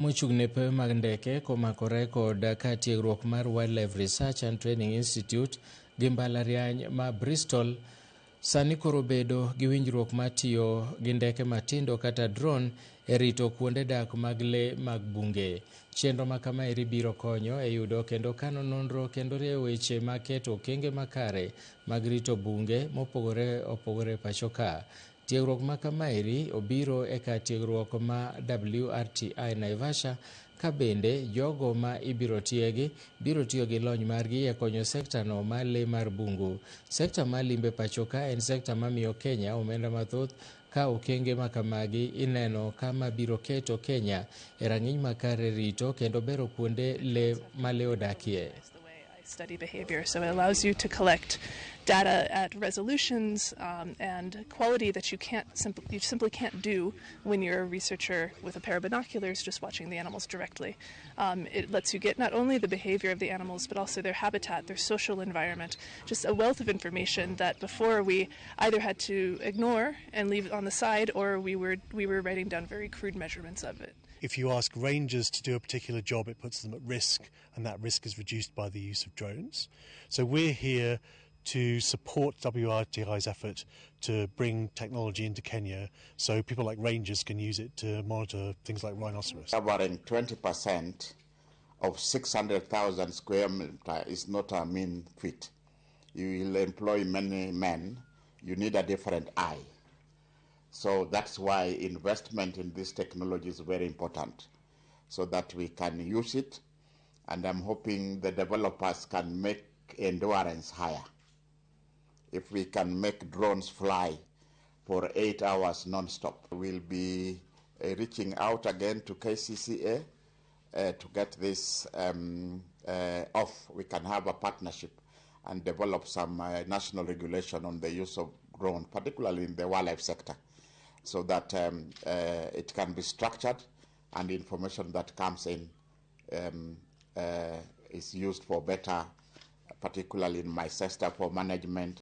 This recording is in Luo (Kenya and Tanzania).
Mochung' ne pewe mag ndeke komakore kod kar tiegruok mar Wildlife Research and Training Institute gi mbalariany ma Bristol sani koro bedo gi winjruok mar tiyo gi ndeke matindo kata drone e rito kuonde dak mag lee mag bunge. Chenro ma kamaeri biro konyo e yudo kendo kano nonro kendo rieyo weche mag keto okenge makare mag rito bunge mopogore opogore pacho ka. Tiegruok ma kamaeri obiro e kar tiegruok ma WRTI Naivasha ka bende jogo ma ibiro tiegi biro tiyo gi lony margi e konyo sekta no mar lee mar bungu. Sekta mar limbe pacho ka en sekta mamiyo Kenya omenda mathoth ka okenge ma kamagi ineno kama biro keto Kenya e rang'iny makare rito kendo bero kuonde lee ma lee odakie. Study behavior. So it allows you to collect data at resolutions and quality that you simply can't do when you're a researcher with a pair of binoculars just watching the animals directly. It lets you get not only the behavior of the animals but also their habitat, their social environment, just a wealth of information that before we either had to ignore and leave on the side, or we were writing down very crude measurements of it. If you ask rangers to do a particular job, it puts them at risk, and that risk is reduced by the use of drones. So we're here to support WRTI's effort to bring technology into Kenya so people like rangers can use it to monitor things like rhinoceros. Covering 20% of 600,000 square meter is not a mean feat. You will employ many men. You need a different eye. So that's why investment in this technology is very important, so that we can use it. And I'm hoping the developers can make endurance higher. If we can make drones fly for 8 hours non-stop, we'll be reaching out again to KCCA to get this off. We can have a partnership and develop some national regulation on the use of drone, particularly in the wildlife sector, so that it can be structured and the information that comes in is used for better, particularly in my sector, for management.